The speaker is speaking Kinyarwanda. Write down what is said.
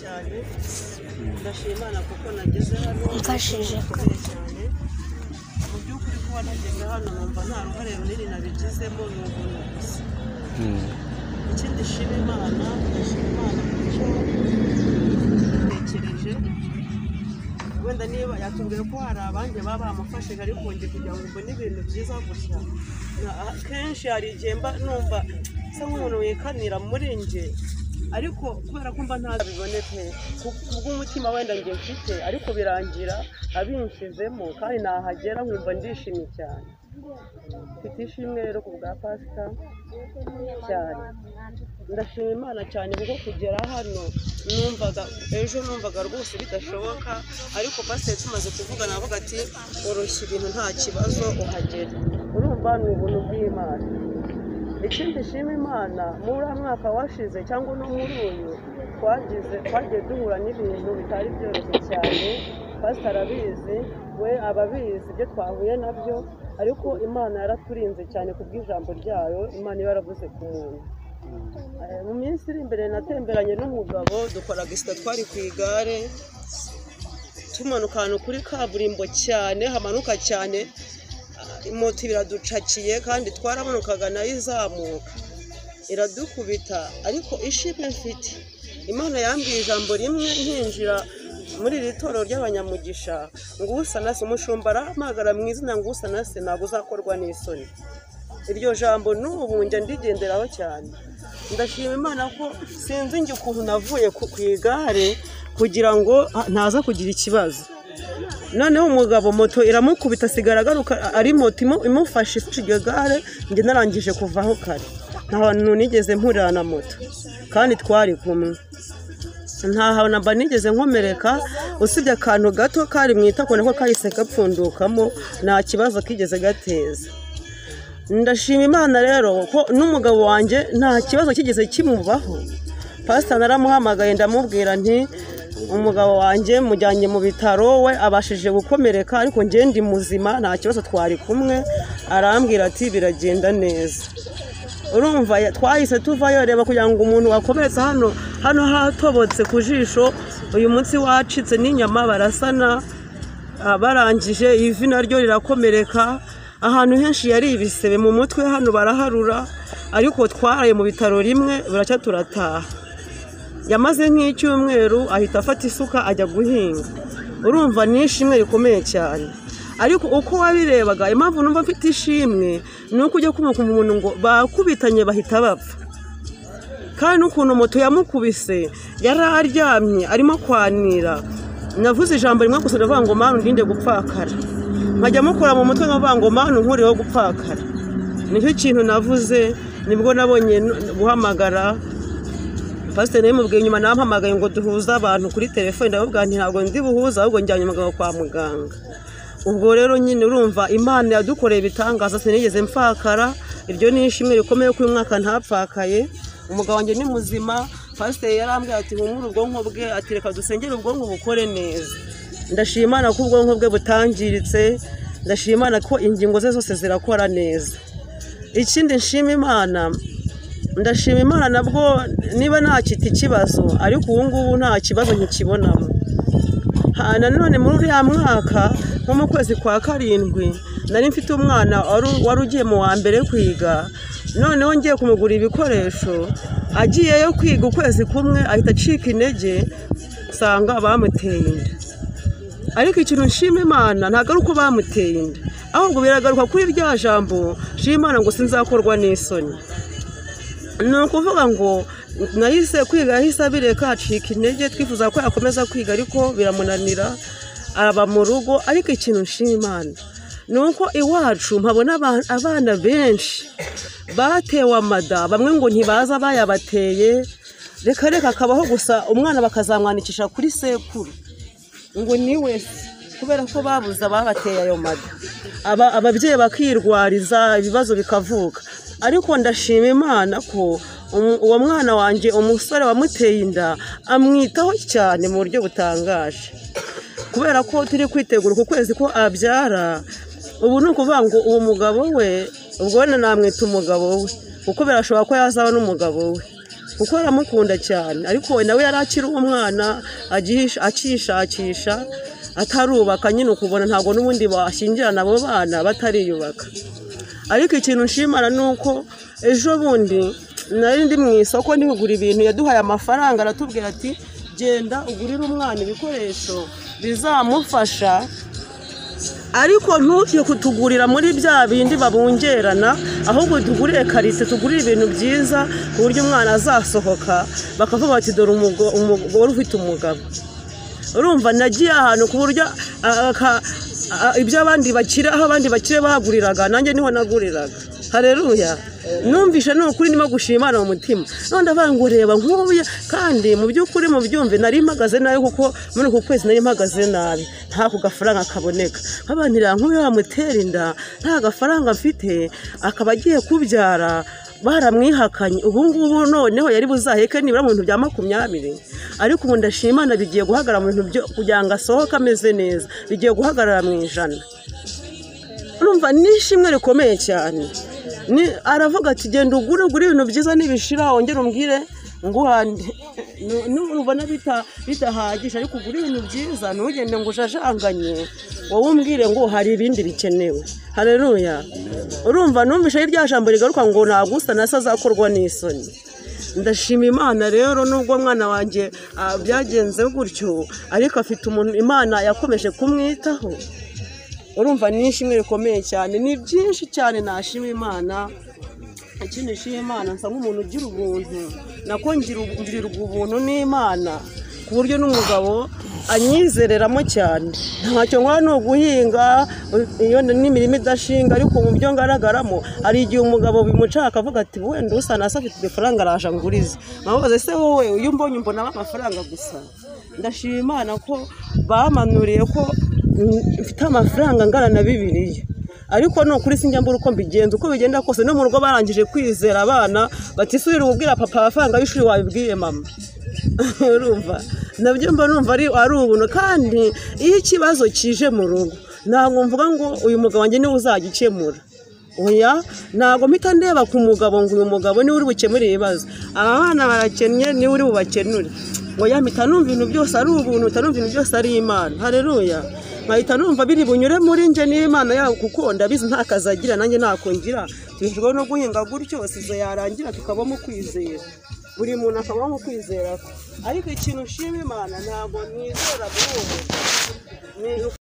cyane, ndashima Imana kuko nageze hano. Mfashije. Bikomeye cyane mu by'ukuri, kuba nageze hano numva nta ruhare runini nabigizemo, ni ubuntu gusa. Ikindi shima Imana, ndashima Imana kuko ntekereje wenda niba yatubwiye ko hari abandi baba bamufashije, ariko njye kugira ngo mbone ibintu byiza gutya, kenshi hari igihe mba numva nsa nk'umuntu wikanira muri njye, ariko kubera ko mba ntabibone pe kubw'umutima wenda njye mfite, ariko birangira abinshizemo kandi nahagera nkumva ndishimye cyane. Mfite ishimwe rero ku bwa Pasika cyane, ndashima Imana cyane kuko kugera hano numvaga ejo numvaga rwose bidashoboka, ariko pasiteri tumaze kuvugana avuga ati oroshya ibintu nta kibazo uhagera, urumva ni ubuntu bw'Imana. Ikindi shima Imana, muri uriya mwaka washize cyangwa no muri uyu twagiye duhura n'ibintu bitari byoroshye cyane, pasiteri arabizi, we ababizi ibyo twahuye nabyo, ariko Imana yaraturinze cyane ku bw'ijambo ryayo, Imana iba yaravuze ku muntu. Mu minsi iri imbere natemberanye n'umugabo dukora agisida, twari ku igare tumanuka ahantu kuri kaburimbo cyane hamanuka cyane, moto iraducakiye kandi twaramanukaga nayo izamuka iradukubita, ariko ishimwe mfite, Imana yambwiye ijambo rimwe nkinjira muri iri torero ry'abanyamugisha, ngo usanase, umushumba arahamagara mu izina ngo usanase ntabwo uzakorwa n'isoni. Iryo jambo n'ubu njya ndigenderaho cyane. Ndashima Imana ko sinzi njye ukuntu navuye ku igare kugira ngo ntaza kugira ikibazo. Noneho umugabo moto iramukubita asigara agaruka ari moto imufashe ifashe iryo gare, njye narangije kuvaho kare, nta hantu nigeze mpurira na moto kandi twari kumwe, nta hantu mba nigeze nkomereka usibye akantu gato kari mu itako nako kahise gapfundukamo, nta kibazo kigeze gateza. Ndashima Imana rero ko n'umugabo wanjye nta kibazo kigeze kimubaho. Pasita naramuhamagaye ndamubwira nti umugabo wanjye mujyanye mu bitaro, we abashije gukomereka ariko njye ndi muzima nta kibazo twari kumwe, arambwira ati biragenda neza. Urumva twahise tuvayo, reba kugira ngo umuntu wakomeretse hano hano hatobotse ku jisho, uyu munsi wacitse n'inyama barasana, barangije ivi naryo rirakomereka, ahantu henshi yari ibisebe mu mutwe hano baraharura, ariko twaraye mu bitaro rimwe buracya turataha. Yamaze nk'icyumweru ahita afata isuka ajya guhinga. Urumva ni ishimwe rikomeye cyane, ariko uko wabirebaga impamvu numva mfite ishimwe ni uko ujya kumva umuntu ngo bakubitanye bahita bapfa, kandi n'ukuntu moto yamukubise yari aryamye arimo kwanira. Navuze ijambo rimwe gusa ndavuga ngo Mana undinde gupfakara, nkajya mukora mu mutwe nkavuga ngo Mana unkureho gupfakara, nicyo kintu navuze. Nibwo nabonye guhamagara pasiteri, yamubwiye nyuma nampamagaye ngo duhuze abantu kuri telefone, ndamubwira nti ntabwo ndi buhuze ahubwo njyanye umugabo kwa muganga. Ubwo rero nyine urumva Imana yadukoreye ibitangaza, sinigeze mpfakara, iryo ni ishimwe rikomeye ko uyu mwaka ntapfakaye, umugabo wanjye ni muzima. Pasiteri yarambwiye ati humura ubwonko bwe, ati reka dusengere ubwonko bukore neza. Ndashima Imana ko ubwonko bwe butangiritse, ndashima Imana ko ingingo ze zose zirakora neza. Ikindi nshima Imana, ndashima Imana nabwo niba ntakita ikibazo, ariko ubu ngubu nta kibazo nkikibonamo. Nanone muri uriya mwaka nko mu kwezi kwa 7 nari mfite umwana wari ugiye mu wa mbere kwiga, noneho ngiye kumugura ibikoresho, agiyeyo kwiga ukwezi kumwe ahita acika intege, usanga bamuteye inda. Ariko ikintu nshima Imana ntabwo ari uko bamuteye inda, ahubwo biragaruka kuri rya jambo nshima Imana ngo sinzakorwa n'isoni. Ni ukuvuga ngo nahise kwiga yahise abireka acika intege, twifuza ko yakomeza kwiga ariko biramunanira aba mu rugo. Ariko ikintu nshima Imana ni uko iwacu mpabona abana benshi batewe amada, bamwe ngo ntibaza bayabateye, reka reka akabaho gusa umwana bakazamwandikisha kuri sekuru ngo niwe, kubera ko babuze ababateye ayo mada, ababyeyi bakirwariza ibibazo bikavuka. Ariko ndashima Imana ko uwo mwana wanjye umusore wamuteye inda amwitaho cyane mu buryo butangaje, kubera ko turi kwitegura uku kwezi ko abyara. Ubu ni ukuvuga ngo uwo mugabo we, ubwo wenda namwita umugabo we kuko birashoboka ko yazaba n'umugabo we, Kuko aramukunda cyane, ariko nawe yari akiri umwana akishakisha atarubaka nyine, ukubona ntabwo n'ubundi bashyingirana abo bana batariyubaka. Ariko ikintu nshimana ni uko ejo bundi nari ndi mu isoko ndi kugura ibintu, yaduhaye amafaranga aratubwira ati genda ugurire umwana ibikoresho bizamufasha, ariko ntujye kutugurira muri bya bindi babungerana, ahubwo tugurire karite, tugurire ibintu byiza ku buryo umwana azasohoka bakavuga bati dore umugore ufite umugabo. Urumva nagiye ahantu ku buryo ibyo abandi bakire, aho abandi bakire baguriraga nanjye niho naguriraga. Haleluya. Numvishe ni ukuri ndimo gushimana mu mutima. None ndavuga ngo reba nk'ubu, kandi mu by'ukuri mu byumve nari mpagaze nabi, kuko muri uku kwezi nari mpagaze nabi, nta ku gafaranga kaboneka. Nkabanira nk'ubu bamutera inda nta gafaranga mfite, akaba agiye kubyara baramwihakanye. Ubu ngubu noneho yari buzaheke nibura mu bintu bya 20, ariko ubu ndashimana bigiye guhagarara mu bintu byo kugira ngo asohoke ameze neza, bigiye guhagarara mu 100. Urumva nishimwe rikomeye cyane. Ni aravuga ati genda ugure ibintu byiza, nibishira wongere umbwire nguhande. Nubona bidahagije ariko ugure ibintu byiza, ntugende ngo ushashanganye, wowe umbwire ngo hari ibindi bikenewe. Haleluya. Urumva numvishe irya jambo rigaruka ngo nagusa na se azakorwa n'isoni. Ndashima Imana rero nubwo mwana wanjye byagenze gutyo, ariko afite umuntu Imana yakomeje kumwitaho. Urumva nishimwe rikomeye cyane, ni byinshi cyane nashima Imana. Ikindi nshima Imana, nsa nk'umuntu ugira ubuntu, nako ngirirwa ubuntu n'Imana ku buryo n'umugabo anyizereramo cyane. Ntacyo nkora ni uguhinga iyo n'imirimo idashinga, ariko mu byo ngaragaramo hari igihe umugabo bimuca akavuga ati wenda usa na se afite ifaranga araje angurize. Nkamubaza se wowe iyo umbonye mbona amafaranga gusa. Ndashima Imana ko bamanuriye ko mfite amafaranga angana na Bibiliya. Ariko ni ukuri sinjya mbura uko mbigenza, uko bigenda kose. No mu rugo barangije kwizera abana bati subira ubwira papa amafaranga y'ishuri wabibwiye mama. Urumva nabyo mba numva ari ubuntu. Kandi iyo ikibazo kije mu rugo ntabwo mvuga ngo uyu mugabo wanjye niwe uzagikemura. Oya, ntabwo mpita ndeba ku mugabo ngo uyu mugabo niwe uri bukemure ibibazo, aba bana barakennye niwe uri bubakenure. Oya, mpita numva ibintu byose ari ubuntu, mpita numva ibintu byose ari Imana. Haleluya. Nkahita numva biri bunyure muri nje n'Imana yawe, kuko ndabizi nta kazi agira nanjye ntako ngira. Tubeshwaho no guhinga gutyo, sizo yarangira tukabamo kwizera, buri muntu akabamo kwizera. Ariko ikintu nshima Imana, ntabwo nizera muri uwo muntu.